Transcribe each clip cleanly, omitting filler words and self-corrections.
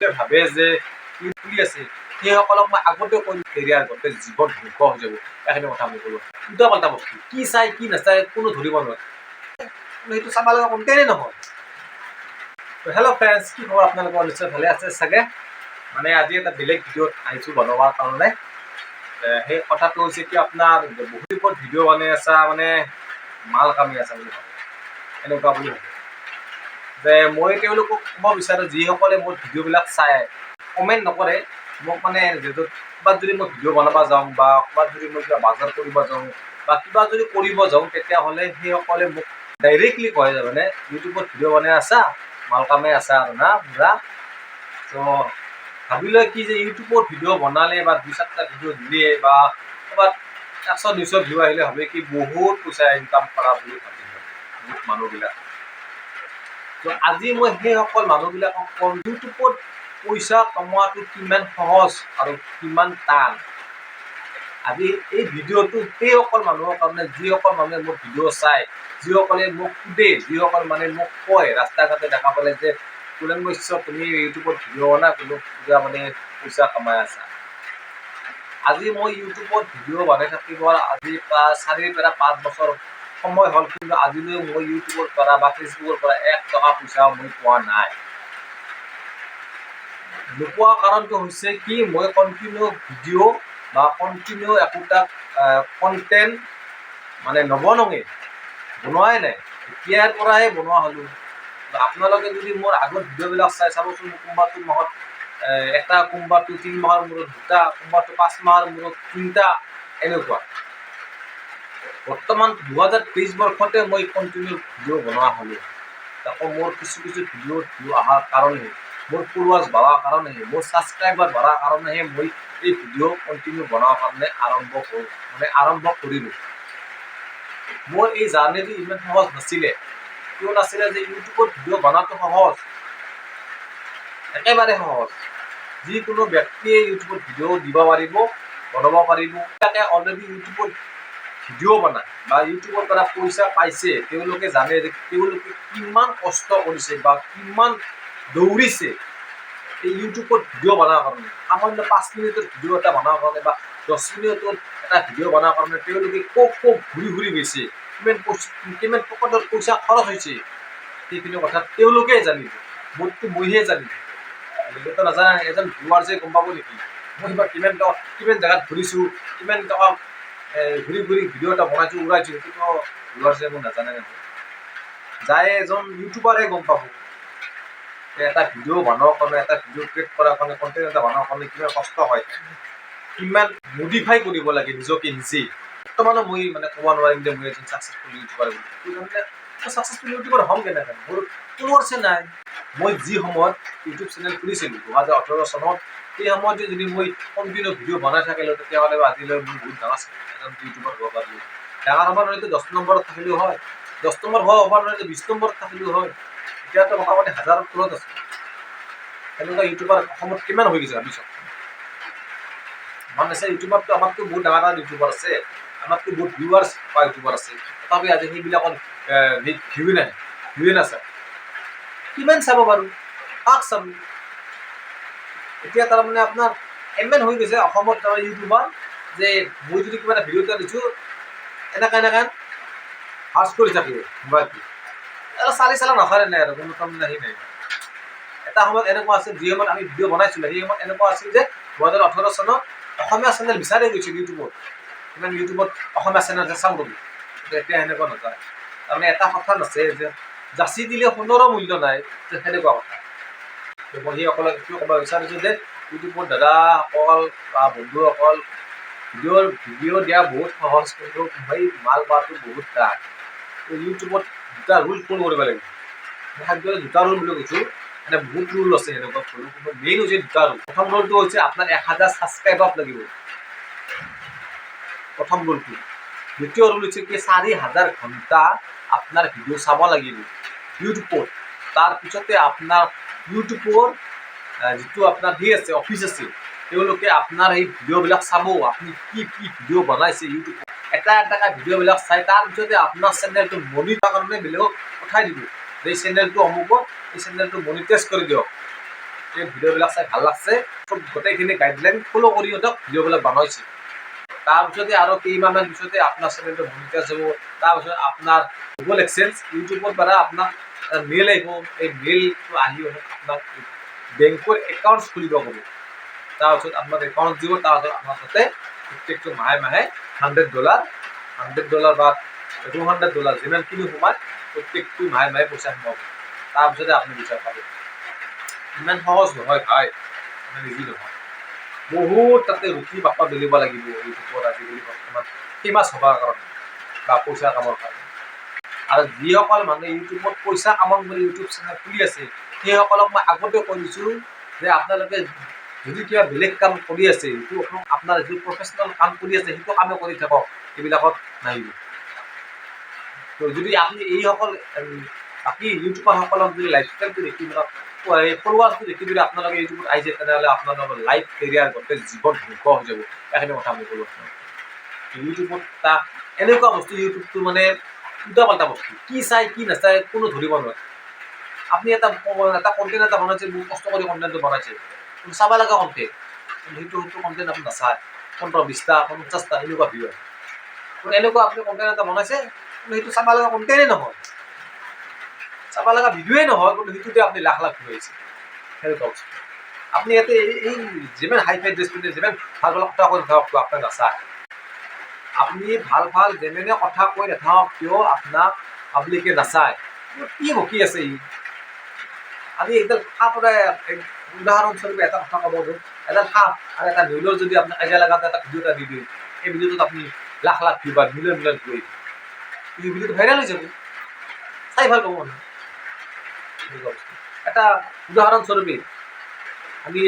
ভাবে যে খুলি আছে, সেইসকলক মই আগতে কৈ, কেৰিয়াৰ গোটেই জীৱন ধ্বংস হৈ যাব। এইখিনি কথা মই ক'লো। উল্টা পাল্টা বস্তু কি চাই কি নাচায় কোনো ধৰিব নোৱাৰে, সেইটো চাব লগা কণ্টেণ্টেই নহয়। হেল্ল' ফ্ৰেণ্ডছ, কি খবৰ আপোনালোকৰ? নিশ্চয় ভালে আছে চাগে। মানে আজি এটা বেলেগ ভিডিঅ'ত আহিছোঁ বনোৱাৰ কাৰণে। সেই কথাটো হৈছে কি, আপোনাৰ বহুত ওপৰত ভিডিঅ' বনাই আছা, মানে মাল কামি আছা বুলি ভাবে, এনেকুৱা বুলি ভাবে যে মই তেওঁলোকক ক'ব বিচাৰোঁ, যিসকলে মোৰ ভিডিঅ'বিলাক চায়, কমেণ্ট নকৰে মোক, মানে যিহেতু ক'ৰবাত যদি মই ভিডিঅ' বনাব যাওঁ বা ক'ৰবাত যদি মই কিবা বজাৰ কৰিব যাওঁ বা কিবা যদি কৰিব যাওঁ, তেতিয়াহ'লে সেইসকলে মোক ডাইৰেক্টলি কয় যে মানে ইউটিউবত ভিডিঅ' বনাই আছা, মাল কামাই আছা আৰু না পুৰা। ত' ভাবি লয় কি যে ইউটিউবত ভিডিঅ' বনালে বা দুই চাৰিটা ভিডিঅ' দিলে বা ক'ৰবাত 100 200 ভিউ আহিলে ভাবে কি বহুত পইচা ইনকাম কৰা বুলি ভাবি লয় বহুত মানুহবিলাক। ত' আজি মই সেইসকল মানুহবিলাকক ক'ম, ইউটিউবত পইচা কমোৱাটো কিমান সহজ আৰু কিমান টান। আজি এই ভিডিঅ'টো সেইসকল মানুহৰ কাৰণে, যিসকল মানুহে মোৰ ভিডিঅ' চায়, যিসকলে মোক সোধে, যিসকল মানে মোক কয় ৰাস্তা ঘাটে দেখা পালে যে কুলেন বৈশ্য, তুমি ইউটিউবত ভিডিঅ' বনা, কিন্তু পূজা মানে পইচা কমাই আছা। আজি মই ইউটিউবত ভিডিঅ' বনাই থাকিব আজি প্ৰায় 4ৰ পৰা 5 বছৰ সময় হ'ল, কিন্তু আজিলৈ মই ইউটিউবৰ পৰা বা ফেচবুকৰ পৰা 1 টকা পইচাও মই পোৱা নাই। নোপোৱা কাৰণটো হৈছে কি, মই কণ্টিনিউ ভিডিঅ' বা কণ্টিনিউ একোটা কণ্টেণ্ট মানে নবনাওঁৱেই, বনোৱাই নাই। এতিয়াৰ পৰাহে বনোৱা হ'লোঁ। আপোনালোকে যদি মোৰ আগৰ ভিডিঅ'বিলাক চাই চাবচোন, কোনোবাটো মাহত এটা, কোনোবাটো 3 মাহৰ মূৰত দুটা, কোনোবাটো 5 মাহৰ মূৰত তিনিটা, এনেকুৱা। বৰ্তমান 2023 বৰ্ষতে মই কণ্টিনিউ ভিডিঅ' বনোৱা হ'লোঁ। তাকো মোৰ কিছু কিছু ভিডিঅ'ত ভিউ অহাৰ কাৰণেহে, মোৰ ফলোৱাৰ্ছ বঢ়াৰ কাৰণেহে, মোৰ ছাবস্ক্ৰাইবাৰ বঢ়াৰ কাৰণেহে মই এই ভিডিঅ' কণ্টিনিউ বনোৱাৰ কাৰণে আৰম্ভ কৰোঁ, মানে আৰম্ভ কৰিলোঁ। মোৰ এই জাৰ্ণিটো ইমান সহজ নাছিলে। কিয় নাছিলে যে ইউটিউবত ভিডিঅ' বনোৱাটো সহজ, একেবাৰে সহজ। যিকোনো ব্যক্তিয়ে ইউটিউবত ভিডিঅ' দিব পাৰিব, বনাব পাৰিব। তাকে অলৰেডি ইউটিউবত ভিডিঅ' বনায় বা ইউটিউবৰ পৰা পইচা পাইছে, তেওঁলোকে জানে যে তেওঁলোকে কিমান কষ্ট কৰিছে বা কিমান দৌৰিছে এই ইউটিউবত ভিডিঅ' বনোৱাৰ কাৰণে। সামান্য 5 মিনিটৰ ভিডিঅ' এটা বনোৱাৰ কাৰণে বা 10 মিনিটৰ এটা ভিডিঅ' বনোৱাৰ কাৰণে তেওঁলোকে ক'ত ক'ত ঘূৰি ঘূৰি গৈছে, কিমান পইচা, কিমান পকেটৰ পইচা খৰচ হৈছে, সেইখিনি কথা তেওঁলোকে জানিব, মোৰতো মইহে জানিম, বেলেগেতো নাজানে। এজন ভিউৱাৰ্ছে গম পাব নেকি মই বা কিমান টকা, কিমান জেগাত ঘূৰিছোঁ, কিমান টকা ঘূৰি ঘূৰি ভিডিঅ' এটা বনাইছোঁ, উৰাইছোঁ, সেইটোতো ভিউৱাৰ্ছে মোৰ নাজানে নহয়। যায় এজন ইউটিউবাৰে গম পাব যে এটা ভিডিঅ' বনোৱাৰ কাৰণে, এটা ভিডিঅ' ক্ৰিয়েট কৰাৰ কাৰণে, কণ্টেণ্ট এটা বনোৱাৰ কাৰণে কিমান কষ্ট হয়, কিমান মডিফাই কৰিব লাগে নিজকে নিজে। বৰ্তমানো মই মানে ক'ব নোৱাৰিম যে মই এজন ছাকচেছফুল ইউটিউবাৰ বুলি। তাৰমানে মই ছাকচেছফুল ইউটিউবাৰ হ'ম কেনেকৈ? মোৰ ফলোৱাৰ্ছে নাই। মই যি সময়ত ইউটিউব চেনেল খুলিছিলোঁ 2018 চনত, সেই সময়তে যদি মই কণ্টিনিউ ভিডিঅ' বনাই থাকিলোঁ, তেতিয়াহ'লে আজিলৈ মই বহুত ডাঙৰ এজন ইউটিউবাৰ হ'ব পাৰিলোঁ। ডাঙৰ হ'ব নোৱাৰিলেতো 10 নম্বৰত থাকিলেও হয়, 10 নম্বৰ হোৱা হ'ব নোৱাৰিলে 20 নম্বৰত থাকিলেও হয়। এতিয়াতো মোটামুটি হাজাৰৰ তলত আছে। সেনেকুৱা ইউটিউবাৰ অসমত কিমান হৈ গৈছে ভাবি চাওক। মানে আছে ইউটিউবাৰটো, আমাতকৈ বহুত ডাঙৰ ডাঙৰ ইউটিউবাৰ আছে, আমাতকৈ বহুত ভিউৱাৰ্ছ পোৱা ইউটিউবাৰ আছে। তথাপি আজি সেইবিলাকৰ ভিউৱে নাহে, ভিউৱে নাচায়। কিমান চাব বাৰু, কাক চাব? এতিয়া তাৰমানে আপোনাৰ ইমান হৈ গৈছে অসমত তাৰমানে ইউটিউবাৰ যে মই যদি কিবা এটা ভিডিঅ' এটা দিছোঁ, এনেকা এনেকা সাৰ্চ কৰি থাকিব মোবাইলটো আৰু চালি চালা নাচাৰে নাই আৰু কোনো তাৰমানে সেই নাই। এটা সময়ত এনেকুৱা আছিল, যি সময়ত আমি ভিডিঅ' বনাইছিলোঁ, সেই সময়ত এনেকুৱা আছিল যে 2018 চনত অসমীয়া চেনেল বিচাৰি গৈছিল ইউটিউবত, ইমান ইউটিউবত অসমীয়া চেনেল আছে চাওঁ বুলি। কিন্তু এতিয়া সেনেকুৱা নাযায়। তাৰমানে এটা কথা নাছে যে যাচি দিলে সোণৰো মূল্য নাই, যে সেনেকুৱা কথা। মই সেইসকলক এইটোৱে ক'ব বিচাৰিছোঁ যে ইউটিউবত দাদাসকল বা বন্ধুসকল, ভিডিঅ' দিয়া বহুত সহজ, কিন্তু সেই মাল পোৱাটো বহুত টান। ইউটিউবত দুটা ৰুল ফ'ল' কৰিব লাগিব। মই খাদ্য দুটা ৰুল বুলি কৈছোঁ, মানে বহুত ৰুল আছে সেনেকুৱা ফ'ল', কিন্তু মেইন হৈছে দুটা ৰুল। প্ৰথম ৰুলটো হৈছে আপোনাৰ 1000 ছাবস্ক্ৰাইবাৰ লাগিব, প্ৰথম ৰুলটো। দ্বিতীয় ৰুল হৈছে কি, 4000 ঘণ্টা আপোনাৰ ভিডিঅ' চাব লাগিব ইউটিউবত। তাৰপিছতে আপোনাৰ ইউটিউবৰ যিটো আপোনাৰ সেই আছে, অফিচ আছে, তেওঁলোকে আপোনাৰ সেই ভিডিঅ'বিলাক চাব, আপুনি কি কি ভিডিঅ' বনাইছে ইউটিউবত। এটা এটাকৈ ভিডিঅ'বিলাক চাই তাৰপিছতে আপোনাৰ চেনেলটো মনিটাইজ কাৰণে বেলেগক পঠাই দিব যে এই চেনেলটো অমুকৰ, এই চেনেলটো মনিটাইজ কৰি দিয়ক। এই ভিডিঅ'বিলাক চাই ভাল লাগছে, চব গোটেইখিনি গাইডলাইন ফ'ল' কৰি সিহঁতক ভিডিঅ'বিলাক বনাইছে। তাৰপিছতে আৰু কেইমাহমান পিছতে আপোনাৰ চেনেলটো মনিটাইজ হ'ব। তাৰপিছত আপোনাৰ গুগল এডচেন্স, ইউটিউবৰ দ্বাৰা আপোনাক মেইল আহিব। এই মেইলটো আহি আপোনাক বেংকৰ একাউণ্ট খুলিব ক'ব। তাৰপিছত আপোনাক একাউণ্ট দিব। তাৰপিছত আপোনাৰ তাতে প্ৰত্যেকটো মাহে মাহে $100, $100 বা $200 যিমানখিনি সোমায়, প্ৰত্যেকটো মাহে মাহে পইচা সোমাব। তাৰপিছতে আপুনি পইচা পাব। ইমান সহজ নহয় ভাই, ইমান ইজি নহয়। বহুত তাতে ৰুটি পাপৰ বেলিব লাগিব ইউটিউবত আজিকালি বৰ্তমান ফেমাছ হ'বৰ কাৰণে বা পইচা কামৰ কাৰণে। আৰু যিসকল মানুহে ইউটিউবত পইচা কামাম বুলি ইউটিউব চেনেল খুলি আছে, সেইসকলক মই আগতে কৈ দিছোঁ যে আপোনালোকে যদি কিবা বেলেগ কাম কৰি আছে, সেইটো আপোনাৰ যিটো প্ৰফেচনেল কাম কৰি আছে, সেইটো কামে কৰি থাকক, এইবিলাকত নাহিব। তো যদি আপুনি এইসকল বাকী ইউটিউবাৰসকলক যদি লাইফষ্টাইলটো দেখি, মানে ফলোৱাৰ্ছটো দেখি যদি আপোনালোকে ইউটিউবত আহিছে, তেনেহ'লে আপোনালোকৰ লাইফ, কেৰিয়াৰ, গোটেই জীৱন ধ্বংস হৈ যাব। এইখিনি কথা মই ক'লোঁ আপোনালোকক। ইউটিউবত এটা এনেকুৱা বস্তু, ইউটিউবটো মানে উল্টা পাল্টা বস্তু। কি চাই কি নাচায় কোনো ধৰিব নোৱাৰে। আপুনি এটা কণ্টেণ্ট এটা বনাইছে, বহুত কষ্ট কৰি কণ্টেণ্টটো বনাইছে, কিন্তু চাব লগা কণ্টেণ্ট, কিন্তু সেইটো কণ্টেণ্ট আপুনি নাচায়। 15, 20টা, 50টা এনেকুৱা ভিউ আহে। কিন্তু এনেকুৱা আপুনি কণ্টেণ্ট এটা বনাইছে, কিন্তু সেইটো চাব লগা কণ্টেণ্টেই নহয়, চাব লগা ভিডিঅ'ই নহয়, কিন্তু সেইটোতে আপুনি লাখ লাখ ভিউ আহিছে, সেনেকুৱা বস্তু। আপুনি ইয়াতে এই যিমান হাই ফাই ড্ৰেছ পিন্ধে, যিমান ভাল ভাল কথা কৈ নাথাকক কিয়, আপোনাক নাচায়। আপুনি ভাল ভাল যেনেনে কথা কৈ নাথাকক কিয়, আপোনাক পাব্লিকে নাচায়। কি বকি আছে ই? আজি এইডাল সাপৰে উদাহৰণস্বৰূপে এটা কথা ক'ব গ'ল, এডাল সাপ আৰু এটা নেউলৰ যদি আপোনাক কাজিয়া লগাতে এটা ভিডিঅ' এটা দি দিয়ে, এই ভিডিঅ'টোত আপুনি লাখ লাখ ভিউ বা মিলিয়ন মিলিয়ন ভিউ আহিব। এই ভিডিঅ'টো ভাইৰেল হৈ যাব, চাই ভাল পাব মানুহে, এনেকুৱা বস্তু। এটা উদাহৰণস্বৰূপে আমি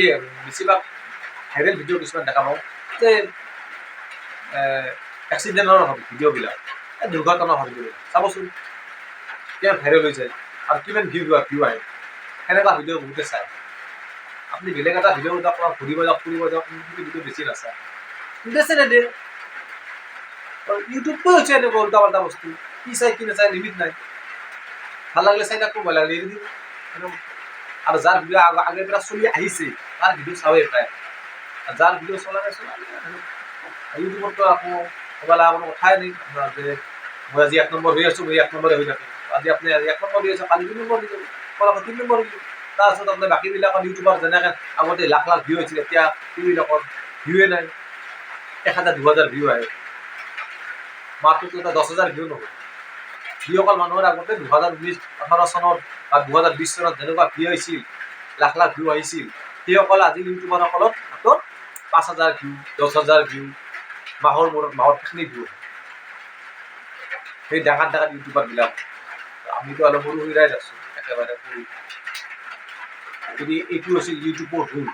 বেছিভাগ ভাইৰেল ভিডিঅ' কিছুমান দেখা পাওঁ যে এক্সিডেণ্টৰ ভিডিঅ'বিলাক, এই দুৰ্ঘটনাৰ ভিডিঅ'বিলাক চাবচোন, কিমান ভাইৰেল হৈ যায় আৰু কিমান ভিউ আহে। সেনেকুৱা ভিডিঅ' বহুতে চায়। আপুনি বেলেগ এটা ভিডিঅ' এটা ক'ৰবাত ঘূৰিব যাওক, ফুৰিব যাওক, সেইটো ভিডিঅ' বেছি নাচায়, ইণ্টাৰেষ্টে নিদিয়ে। ইউটিউবটো হৈছে এনেকুৱা উল্টা পাল্টা বস্তু। কি চাই কি নাচায় লিমিট নাই। ভাল লাগিলে চাই থাকোঁ, বেয়া লাগিলে এৰি দিওঁ, সেনেকুৱা। আৰু যাৰ ভিডিঅ' আগৰ পৰা চলি আহিছে, তাৰ ভিডিঅ' চাওঁৱেই প্ৰায়। আৰু যাৰ ভিডিঅ' চলা নাই, চলা নাই সেনেকুৱা। ইউটিউবততো আকৌ ক'ব লগা কোনো কথাই নাই আপোনাৰ যে মই আজি এক নম্বৰ হৈ আছোঁ, মই এক নম্বৰে হৈ থাকিম। আজি আপুনি আজি এক নম্বৰ হৈ আছে, কালি দুই নম্বৰ হৈ যাব, পৰহি তিনি নম্বৰ হৈ যাব। তাৰপিছত আপোনাৰ বাকীবিলাকৰ ইউটিউবাৰ যেনেকৈ আগতে লাখ লাখ ভিউ হৈছিল, এতিয়া সেইবিলাকৰ ভিউৱে নাই। 1000, 2000 ভিউ আহে। মাহটোত এটা 10,000 ভিউ নহয়। যিসকল মানুহৰ আগতে 2019 18 চনত বা 2020 চনত যেনেকুৱা ভিউ আহিছিল, লাখ লাখ ভিউ আহিছিল, সেইসকল আজি ইউটিউবাৰসকলৰ হাতত 5000 ভিউ, 10,000 ভিউ, মাহৰ মূৰত মাহত সেইখিনি ভিউ। সেই ডাঙৰ ডাঙৰ ইউটিউবাৰবিলাক। আমিতো অলপ সৰু সুৰাই আছোঁ, একেবাৰে সৰু। গতিকে এইটো হৈছে ইউটিউবৰ ৰুল।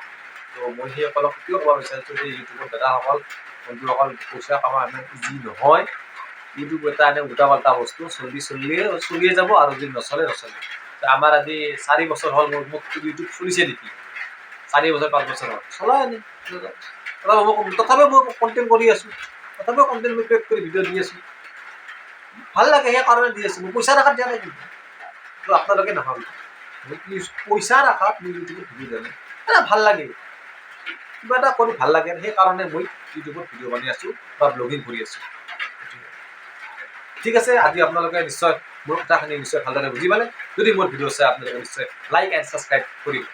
তো মই সেইসকলক কিয় ক'ব বিচাৰিছোঁ যে ইউটিউবৰ দাদাসকল, বন্ধুসকল, পইচা কমা ইমান ইজি নহয়। ইউটিউব এটা এনে উল্টা পাল্টা বস্তু। চলি চলিয়ে চলিয়ে যাব আৰু যদি নচলে, নচলে। আমাৰ আজি 4 বছৰ হ'ল, মোক ইউটিউব চলিছে নেকি? 4 বছৰ, 5 বছৰ হ'ল, চলাই নাই। তথাপিও মই কণ্টেণ্ট কৰি আছোঁ, তথাপিও কণ্টেণ্ট মই ক্ৰিয়েট কৰি ভিডিঅ' দি আছোঁ। ভাল লাগে, সেইকাৰণে দি আছোঁ। মই পইচাৰ আশাত দিয়া নাই। কিন্তু আপোনালোকে নাভাবিব মই পইচাৰ আশাত মই ইউটিউবত ভিডিঅ' দিয়া নাই। এটা ভাল লাগে, কিবা এটা কৰি ভাল লাগে, সেইকাৰণে মই ইউটিউবত ভিডিঅ' বনাই আছোঁ বা ব্লগিং কৰি আছোঁ। ঠিক আছে, আজি আপোনালোকে নিশ্চয় মোৰ কথাখিনি নিশ্চয় ভালদৰে বুজি পালে। যদি মোৰ ভিডিঅ' চাই আপোনালোকে নিশ্চয় লাইক এণ্ড ছাবস্ক্ৰাইব কৰিব।